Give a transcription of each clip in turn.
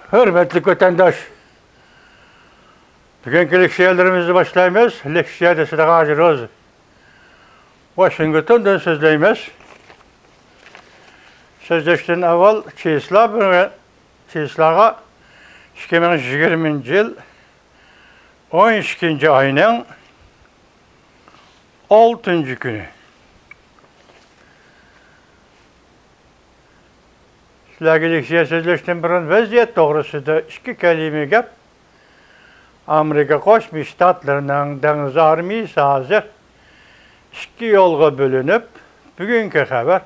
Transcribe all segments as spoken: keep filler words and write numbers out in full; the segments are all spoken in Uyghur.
ھۆرمەتلىك ۋەتەنداش، بۈگۈنكى لېكسىيەلىرىمىزنى باشلايمىز. لېكسىيە دېسىدىغان ھاجى روز. ۋاشىنگتوندىن سۆزلەيمىز. سۆزلەشتىن ئاۋۋال چىسلا، چىسلاغا ئىككى مىڭ يىگىرمىنچى يىل ئون ئىككىنچى ئاينىڭ ئالتىنچى كۈنى. سىلەرگە لېكسىيە سۆزلەشتىن بۇرۇن ۋەزىيەت توغرىسىدا ئىككى كەلىمە گەپ. ئامېرىكا قوشما شتاتلىرىنىڭ دېڭىز ئارمىيىسى ھازىر ئىككى يولغا بۆلۈنۈپ، بۈگۈنكى خەۋەر،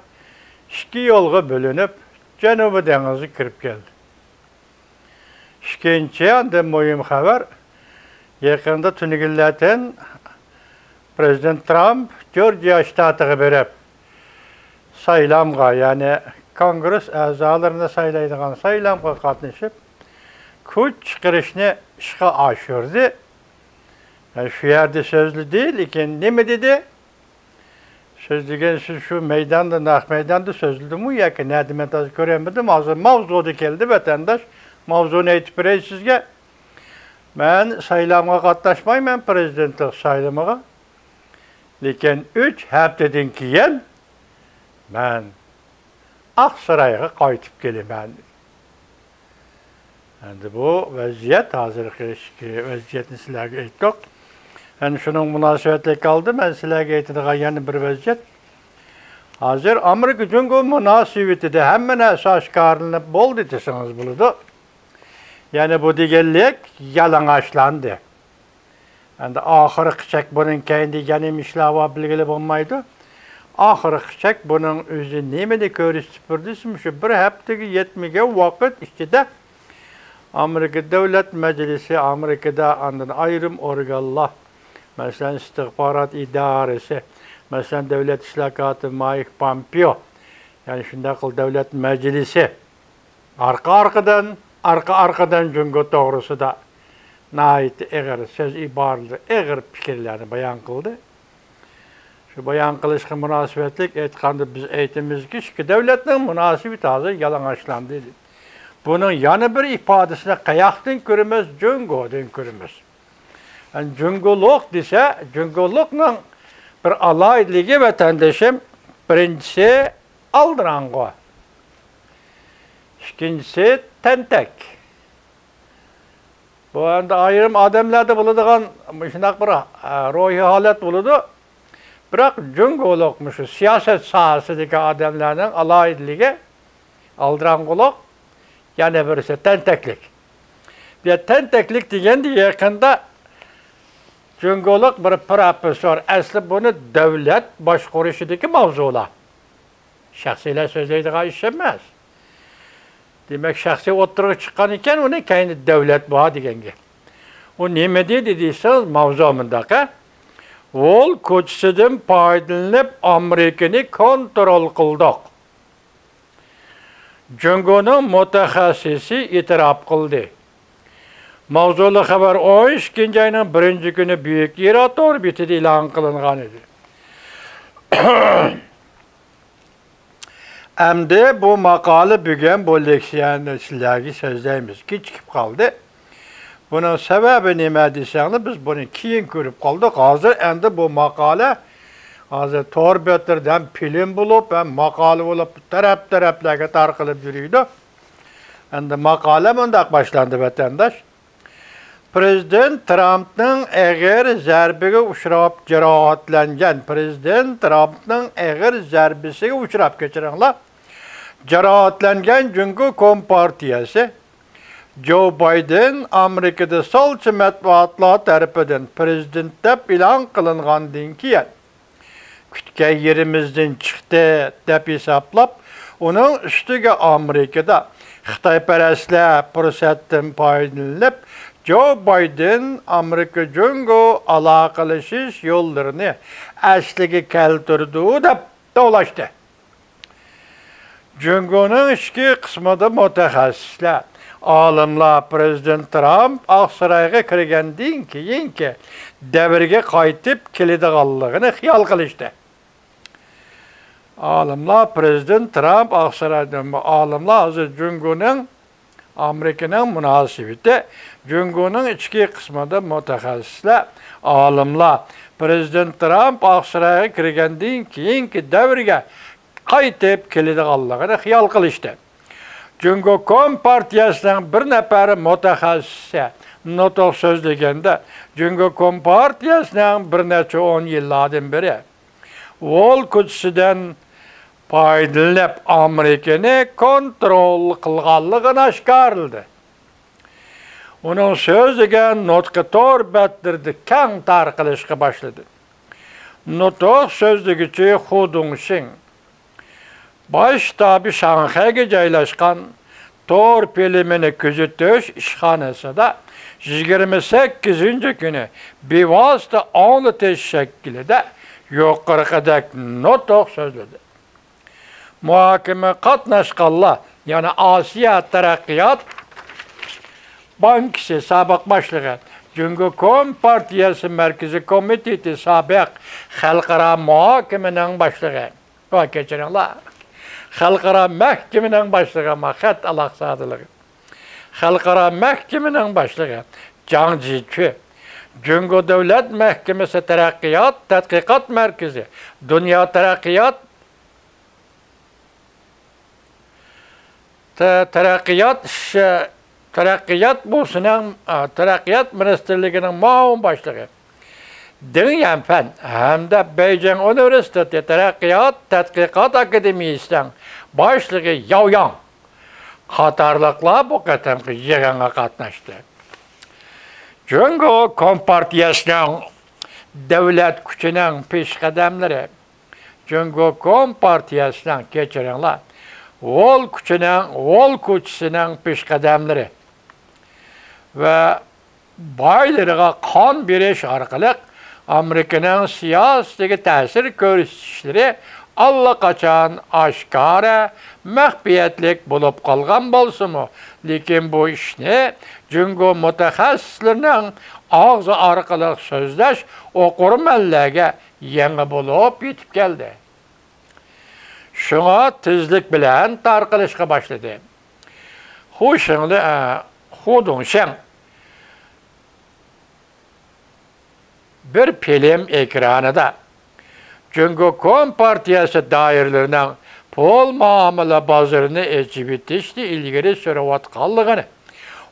ئىككى يولغا بۆلۈنۈپ، جەنۇبىي دېڭىزغا كىرىپ كەلدى. ئىككىنچى، ئاندىن مۇھىم خەۋەر، يېقىندا تۈنۈگۈنلەتىن پىرېزىدېنت ترامپ جورجىيا شتاتىغا بېرىپ، سايلامغا، يەنى كونگرېس ئەزالىرىنى سايلايدىغان سايلامغا قاتنىشىپ، كۈچ چىقىرىشنى ئىشقا ئاشۇردى. يەنى شۇ يەردە سۆزلىدى، لېكىن نېمە دېدى؟ سۆزلىگەن سۆز شۇ مەيداندا، نەق مەيداندا سۆزلىدىمۇ ياكى نەدە، مەن تازا كۆرەلمىدىم. ھازىر ماۋزۇدا كەلدى، ۋەتەنداش. ماۋزۇنى ئېيتىپ بېرەي سىزگە. مەن سايلامغا قاتناشمايمەن، پىرېزىدېنتلىق سايلىمىغا. لېكىن ئۈچ ھەپتىدىن كېيىن مەن ئاقسارايغا قايتىپ كېلىمەن. ئەمدى بۇ ۋەزىيەت، ھازىرقى ئىچكى ۋەزىيەتنى سىلەرگە ئېيتتۇق. ئەمدى شۇنىڭ مۇناسىۋەتلىك ھالدا مەن سىلەرگە ئېيتىدىغان يەنە بىر ۋەزىيەت. ھازىر ئامېرىكا جۇڭگو مۇناسىۋىتىدە ھەممە نەرسە ئاشكارىلىنىپ بولدى دېسىڭىز بولىدۇ. يەنى بۇ دېگەنلىك يالىڭاچلاندى. ئەمدى ئاخىرقىچەك بۇنىڭ كەينىدە يەنە نېمە ئىشلار بار بىلگىلى بولمايدۇ. ئاخىرقىچەك بۇنىڭ ئۆزى نېمىنى كۆرسىتىپ بېرىدۇ دېسە، مۇشۇ بىر ھەپتىگە يەتمىگەن ۋاقىت ئىچىدە ئامېرىكا دۆلەت مەجلىسى، ئامېرىكىدا ئاندىن ئايرىم ئورگانلار، مەسىلەن، ئىستىخبارات ئىدارىسى، مەسىلەن، دۆلەت ئىشلار كاتىپى مايك پامپېئو، يەنى شۇنداق قىل دۆلەت مەجلىسى ئارقا-ئارقىدىن، ئارقا-ئارقىدىن جۇڭگو توغرىسىدا ناھايىتى ئېغىر سۆز ئىبارىلىرى، ئېغىر پىكىرلەرنى بايان قىلدى. شۇ بايان قىلىشقا مۇناسىۋەتلىك ئېيتقاندا، بىز ئېيتىمىزكى، ئىككى دۆلەتنىڭ مۇناسىۋىتى ھازىر يالىڭاچلاندى. بۇنىڭ يەنە بىر ئىپادىسىنى قاياقتىن كۆرىمىز؟ جۇڭگودىن كۆرىمىز. يەنى جۇڭگولۇق دېسە، جۇڭگولۇقنىڭ بىر ئالاھىدىلىكى، ۋەتەندىشىم، بىرىنچىسى ئالدىراڭغۇ، ئىككىنچىسى تەنتەك. بۇ ئەمدى ئايرىم ئادەملەردە بولىدىغان مۇشۇنداق بىر، ئە، روھىي ھالەت بولىدۇ. بىراق جۇڭگولۇق مۇشۇ سىياسەت ساھەسىدىكى ئادەملەرنىڭ ئالاھىدىلىكى ئالدىراڭغۇلۇق، يەنە بىرسى تەنتەكلىك. بۇ تەنتەكلىك دېگەندە يېقىندا جۇڭگولۇق بىر پروفېسسور، ئەسلى بۇنى دۆلەت باشقۇرۇشىدىكى ماۋزۇلار. شەخسىيلەر سۆزلەيدىغان ئىش ئەمەس. دېمەك، شەخسىي ئوتتۇرىغا چىققان ئىكەن، ئۇنى كەينىدە دۆلەت بار دېگەن گەپ. ئۇ نېمە دېدى دېسىڭىز، ماۋزۇ مۇنداق، ھە؟ ۋول كوچىسىدىن پايدىلىنىپ، ئامېرىكىنى كونترول قىلدۇق. جۇڭگونىڭ مۇتەخەسسىسى ئېتىراپ قىلدى. ماۋزۇلۇق خەۋەر ئون ئىككىنچى ئاينىڭ بىرىنچى كۈنى بۈيۈك ئىرا تور بېتىدە ئېلان قىلىنغان ئىدى. ئەمدى بۇ ماقالە بۈگۈن بۇ لېكسىيەنى سىلەرگە سۆزلەيمىز. كېچىكىپ قالدى. بۇنىڭ سەۋەبى نېمە دېسەڭلار، بىز بۇنى كېيىن كۆرۈپ قالدۇق. ھازىر ئەمدى بۇ ماقالە ھازىر تور بەتلىرىدە ھەم فىلىم بولۇپ، ھەم ماقالە بولۇپ، تەرەپ-تەرەپلەرگە تارقىلىپ يۈرىدۇ. ئەمدى ماقالە مۇنداق باشلاندى، ۋەتەنداش. پىرېزىدېنت ترامپنىڭ ئېغىر زەربىگە ئۇچراپ جاراھەتلەنگەن، پىرېزىدېنت ترامپنىڭ ئېغىر زەربىسىگە ئۇچراپ، كەچۈرۈڭلار، جاراھەتلەنگەن جۇڭگو كومپارتىيەسى جو بايدېن ئامېرىكىدا سولچى مەتبۇئاتلار تەرىپىدىن پىرېزىدېنت دەپ ئېلان قىلىنغاندىن كېيىن، كۈتكەن يېرىمىزدىن چىقتى دەپ ھېسابلاپ، ئۇنىڭ ئۈستىگە ئامېرىكىدا خىتايپەرەسلەر پۇرسەتتىن پايدىلىنىپ، جو بايدېن ئامېرىكا جۇڭگو ئالاقىلىشىش يوللىرىنى ئەسلىگە كەلتۈرىدۇ دەپ توۋلاشتى. جۇڭگونىڭ ئىچكى قىسمىدا مۇتەخەسسىسلەر، ئالىملار پىرېزىدېنت ترامپ ئاقسارايغا كىرگەندىن كېيىنكى دەۋرگە قايتىپ كېلىدىغانلىقىنى خىيال قىلىشتى. ئالىملار پىرېزىدېنت ترامپ ئاقسارايدا، ئالىملار ھازىر جۇڭگونىڭ ئامېرىكىنىڭ مۇناسىۋىتى جۇڭگونىڭ ئىچكى قىسمىدا مۇتەخەسسىسلەر، ئالىملار پىرېزىدېنت ترامپ ئاقسارايغا كىرگەندىن كېيىنكى دەۋرگە قايتىپ كېلىدىغانلىقىنى خىيال قىلىشتى. جۇڭگو كومپارتىيەسىنىڭ بىر نەپەر مۇتەخەسسىسى نۇتۇق سۆزلىگەندە، جۇڭگو كومپارتىيەسىنىڭ بىر نەچچە ئون يىللاردىن بېرى ۋول كوچىسىدىن پايدىلىنىپ، ئامېرىكىنى كونترول قىلغانلىقىنى ئاشكارىلىدى. ئۇنىڭ سۆزلىگەن نۇتقى تور بەتلىرىدە كەڭ تارقىلىشقا باشلىدى. نۇتۇق سۆزلىگۈچى خۇ دۇڭشىڭ باش شتابى شاڭخەيگە جايلاشقان تور پىلىمىنى كۆزىتىش ئىشخانىسىدا يىگىرمە سەككىزىنچى كۈنى بىۋاسىتە ئاڭلىتىش شەكلىدە يۇقىرىقىدەك نۇتۇق سۆزلىدى. مۇھاكىمىگە قاتناشقانلار، يەنى ئاسىيا تەرەققىيات بانكىسى سابىق باشلىقى، جۇڭگو كومپارتىيەسى مەركىزىي كومىتېتى سابىق خەلقئارا مۇھاكىمىنىڭ باشلىقى، ۋاي، كەچۈرۈڭلار، خەلقئارا مەھكىمىنىڭ باشلىقى، ما خەت ئالاقە سادىلىقى، خەلقئارا مەھكىمىنىڭ باشلىقى جاڭ جىچۈ، جۇڭگو دۆلەت مەھكىمىسى تەرەققىيات تەتقىقات مەركىزى، دۇنيا تەرەققىيات تە-، تەرەققىيات ئىش-، تەرەققىيات بۇسىنىڭ، ئا، تەرەققىيات مىنىستىرلىكىنىڭ مۇئاۋىن باشلىقى دېڭ يەنفەن ھەمدە بېيجىڭ ئۇنىۋېرسىتېتى تەرەققىيات تەتقىقات ئاكادېمىيىسىنىڭ باشلىقى ياۋ ياڭ قاتارلىقلار بۇ قېتىمقى يىغىنغا قاتناشتى. جۇڭگو كومپارتىيەسىنىڭ دۆلەت كۈچىنىڭ پېشقەدەملىرى، جۇڭگو كومپارتىيەسىنىڭ، كەچۈرۈڭلار، ۋول كۈچىنىڭ، ۋول كوچىسىنىڭ پېشقەدەملىرى ۋە بايلىرىغا قان بېرىش ئارقىلىق ئامېرىكىنىڭ سىياسىتىگە تەسىر كۆرسىتىشلىرى ئاللىقاچان ئاشكارا، مەخپىيەتلىك بولۇپ قالغان بولسىمۇ، لېكىن بۇ ئىشنى جۇڭگو مۇتەخەسسىسلىرىنىڭ ئاغزى ئارقىلىق سۆزلەش ئوقۇرمەنلەرگە يېڭى بولۇپ يېتىپ كەلدى. شۇڭا تېزلىك بىلەن تارقىلىشقا باشلىدى. خۇ شېڭلى، ئە، خۇ دۇڭشېڭ بىر فىلىم ئېكرانىدا جۇڭگو كومپارتىيەسى دائىرىلىرىنىڭ پۇل مۇئامىلە بازىرىنى ئېچىۋېتىشنى ئىلگىرى سۈرۈۋاتقانلىقىنى،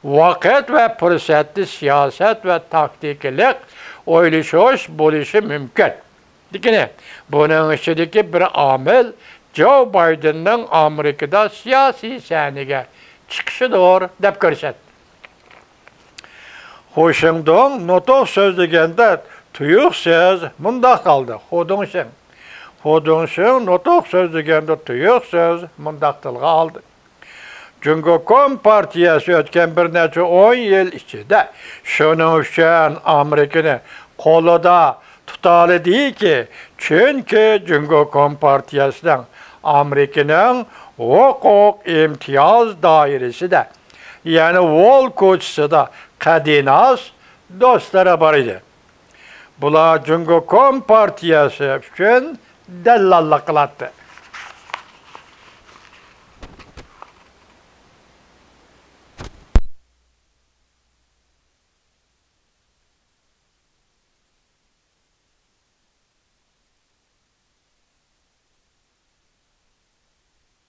ۋاقىت ۋە پۇرسەتنى سىياسەت ۋە تاكتىكىلىق ئويلىشىش بولۇشى مۇمكىن. لېكىن بۇنىڭ ئىچىدىكى بىر ئامىل جو بايدېننىڭ ئامېرىكىدا سىياسىي سەھنىگە چىقىشىدۇر، دەپ كۆرسەتتى. خۇ شېڭدۇڭ نۇتۇق سۆزلىگەندە تۇيۇقسىز مۇنداق قىلدى، خۇ دۇڭشېڭ. خۇ دۇڭشېڭ نۇتۇق سۆزلىگەندە تۇيۇقسىز مۇنداق تىلغا ئالدى. جۇڭگو كومپارتىيەسى ئۆتكەن بىر نەچچە ئون يىل ئىچىدە شۇنىڭ ئۈچۈن ئامېرىكىنى قولىدا تۇتالىدىكى، چۈنكى جۇڭگو كومپارتىيەسىنىڭ ئامېرىكىنىڭ ھوقۇق ئىمتىياز دائىرىسىدە، يەنى ۋول كوچىسىدا قەدىناس دوستلىرى بار ئىدى. بۇلار جۇڭگو كومپارتىيەسى ئۈچۈن دەللاللىق قىلاتتى.